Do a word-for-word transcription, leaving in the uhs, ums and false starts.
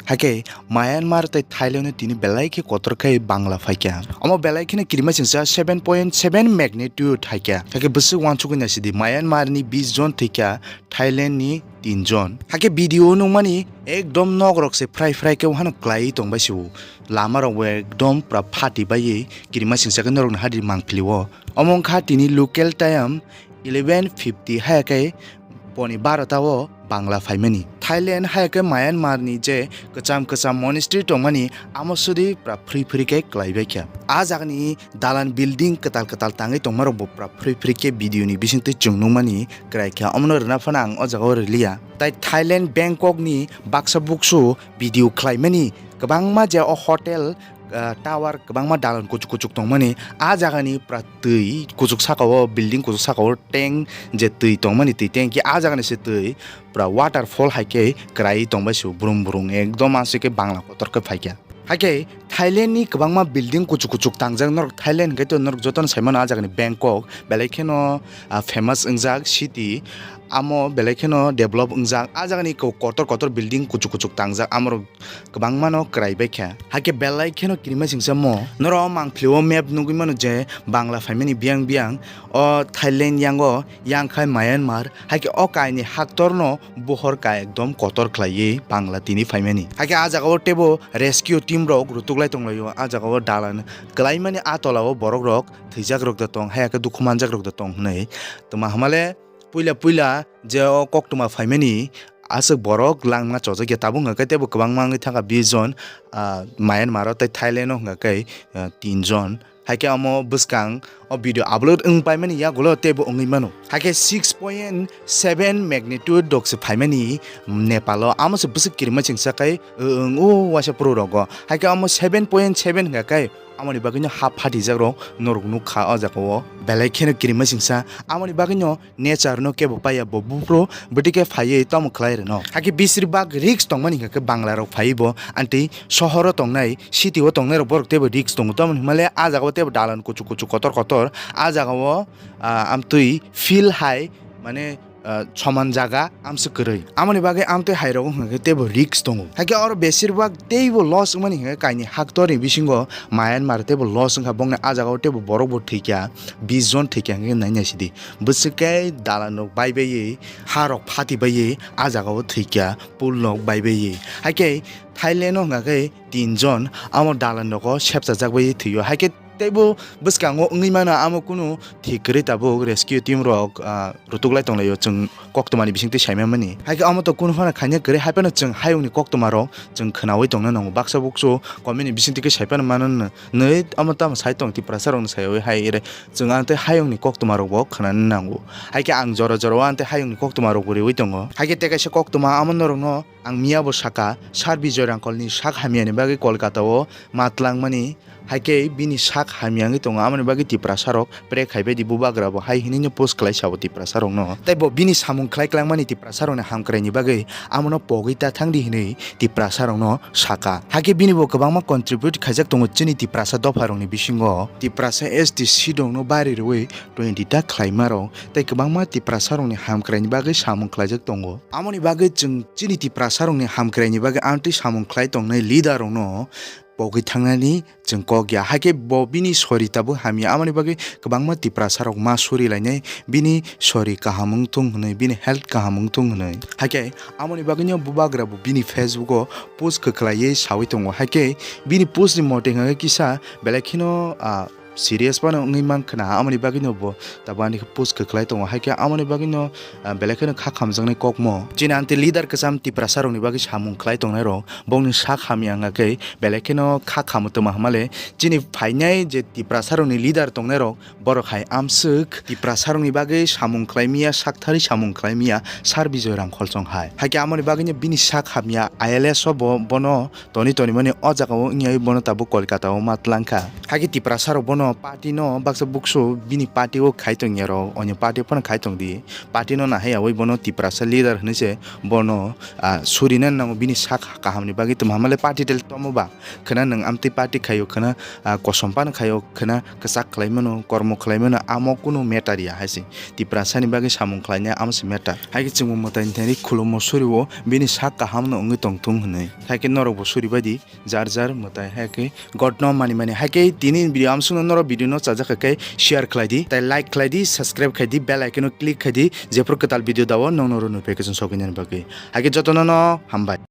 Hakhe Myanmar tei Thailand no tini belai khe kotor khe bangla phaikha. Omo belai kheno kirima singsa seven point seven magnitude haikha. Hakhe bwswk uansukgwi naisidi Myanmar ni bis jon thwikha, Thailand ni tin jon. Hakhe video nukmani ekdom nok rok se phrai phrai khe hano kwlaiwi tongbai se o. Lama rok bo ekdom pura phati baiwi kirima singsa khe norok ni hadi mangpili o. Omo wngkha tini local time eleven fifty haya khe poni barota o bangla phaimani. Thailand haya khe Myanmar ni je kwcham kwcham monastery tongmani amo sudi pura phri phri khe kwlaibai kha. A jagani dalan building kwtal kwtal tangwi tongmarok bo pura phri phri khe video ni bisingtwi chwng nukmani kwrai kha. Omono rwna phano ang o jaga o rwliya. Tai Thailand Bangkok ni baksa buksu video khlaimani kwbangma je o hotel, ah, tower kwbangma dalan kuchuk kuchuk tongmani, a jagani pura twi kuchuk saka o, building kuchuk saka o tank je twi tongmani, twi tank khe a jagani se twi pura waterfall hai khe kwrai tongbai se brum brum, ekdom aswk khe bangla kotor khe phaikha. Hakhe Thailand ni kwbangma building kuchuk kuchuk tangjak, norok Thailand hwnkhe to norok jotono saimano a jagani Bangkok belai kheno, ah, famous wngjak city, amo belai kheno develop wngjak, a jagani ko-, kotor kotor building kuchuk kuchuk tangjak, amorok kwbangmano kwrai bai kha. Hakhe belai kheno kirima singsa mo. Norok mangpili o map nugwi mano je bangla phaimani biyang biyang. O Thailand yango, yang khai Myanmar. Hakhe o kaini haktorno bohor kai ekdom kotor khlaiwi bangla tini phaimani. Hakhe a jaga o teibo rescue team rok rutuk lai tonglaio. A jaga o dalan kwlaimani a tola o borok rok thwijak rok da tong, haya khe dukhu manjak rok da tong hwnwi. Tuma hamale puila puila je o koktwma phaimani aswk borok langma chojak ya, tabuk hwnkha khe teibo kwbangma wngwi thangkha bis jon, ah, Myanmar o tei Thailand o hwnkha khe, ah, tin jon. Haikhe omo bwskang o video upload wng paimani yagulo teibo wngwi mano. Haikhe six point seven magnitude rok se phaimani Nepal o, amo se bwswk kirima chingsa khai wng o waisa phuru rogo. Haikhe omo seven point seven hwnkha khe amoni bagwino ha phatijak rok norok nukha o jaga o. Belai kheno kirima chingsa, amoni bagwino nature no kebo paiya bo buphuru bwtwi khe phaiwi tamo khlai rwno. Hakhe bisir bak risk tongmani hwnkha khe bangla rok phaiwi bo, anti sohor o tongnai, city o tongnai rok borok teibo risk tongo, tamoni hwnmale a jaga o teibo dalan kuchuk kuchuk kotor kotor, a jaga o, ah, amtwi field hai mane, ah, soman jaga amswk kwrwi. Amoni bagwi amtwi hai rok wngkha khe teibo risk tongo. Hakhe oro besir bak teibo loss wngmani hwnkha khe kaini haktor ni bisingo Myanmar teibo loss wngkha, bongni a jaga o teibo borok bo thwikha, bis jon thwikha hwnkhe nai naisidi. Bwswk khe dalan rok bai baiwi, ha rok phati baiwi, a jaga o thwikha, pool rok bai baiwi. Haikhe Thailand o hwnkha khe tin jon amo dalan rogo sepchajak baiwi thwio. Haikhe teibo bwskango wngwi mano amo kunu thik kwrwi tabuk rescue team rok, ah, rutuk lai tonglaio chwng koktwmani bisingtwi saimamani. Haikhe amo to kunu phano khaina kwrwi, haiphano chwng hayungni koktwma rok chwng khwnaui tongna nango. Baksa buksu comment ni bisingtwi khe saiphano mano nw-, nwi amo tamo sai tong Tiprasa rokno saiwi hai ere chwng ang tei hayungni koktwma rokbo khwnana nango. Haikhe ang jora jora o ang tei hayungni koktwma rokbo riui tongo. Haikhe tei kaisa koktwma amo norokno ang miya bo saka, Sir Bijoy Rangkholni sak hamyani bagwi Kolkata o ma tlangmani, haikhe bini sak hamya wngwi tongo, amoni bagwi Tiprasa rok prek hai baidi bubagra bo hai hinwi no post khlai sao Tiprasa rokno. Tei bo bini samung khlai klangmani Tiprasa rokni hamkraini bagwi amono pogwi ta thangdi hinwi Tiprasa rokno saka. Haikhe bini bo kwbangma contribute khaijak tongo chini Tiprasa dopha rokni bisingo. Tiprasa S T C rokno bari rwui twenty ta khlaima rok tei kwbangma Tiprasa rokni hamkraini bagwi samung khlaijak tongo. Amoni bagwi chwng chini Tiprasa rokni hamkraini bagwi amtwi samung khlai tongnai leader rokno pogwi thangnani chwng kok ya. Haikhe bo bini sori tabuk hamya, amoni bagwi kwbangma Tiprasa rok ma suri lainai, bini sori kaham wng thung hwnwi, bini health kaham wng thung hwnwi. Haikhe amoni bagwino bubagra bo bini Facebook o post kwkhlaiwi saui tongo. Haikhe bini post ni mote hwnkhe kisa belai kheno, ah, serious phano wngwi mankha na, amoni bagwino bo tabuk ani khe post kwkhlai tongo. Haikhe amoni bagwino, ah, belai kheno kha khamjaknai kokmo. Chini anti leader kwcham Tiprasa rokni bagwi samung khlai tongnai rok, bongni sak hamya wngkha khe belai kheno kha khamtwma hwnmale chini phainai je Tiprasa rokni leader tongnai rok, borok hai amswk Tiprasa rokni bagwi samung khlai miya, sakthari samung khlai miya, Sir Bijoy Rangkholchong hai. Haikhe amoni bagwino bini sak hamya I L S o bo, bono toni toni mani o jaga o wngya bono tabuk Kolkata o ma tlangkha. Haikhe Tiprasa rok bono Party no baksa buksu bini party o khai tong ya rok, onyo party phano khai tong di. Party no nahai yawi bono Tiprasa leader hinwi se bono, ah, surina nango bini sak kaham ni bagwi. Tamo hamale party tel tomo ba khwna nwng amtwi party khaio khwna, ah, kosom phano khaio khwna, kwchak khlai mano, kormo khlai mano, amo kunu matter ya hai se. Tiprasa ni bagwi samung khlainai amo se matter. Hai khe chwngbo mwtai ni thani khulummo suri o bini sak kaham no wngwi tong thung hinwi. Hai khe norok bo suri bai di. Jar jar mwtai hai khe God no mani mani. Hai khe tini video amsukno norok video no chajak kha khe share khlai di, tai like khlai di, subscribe khai di, bell icon no click khai di, jephru kwtal video dao nokno rwnwi phai khe chwng sogwi nani bagwi. Hai khe jotono no hambai.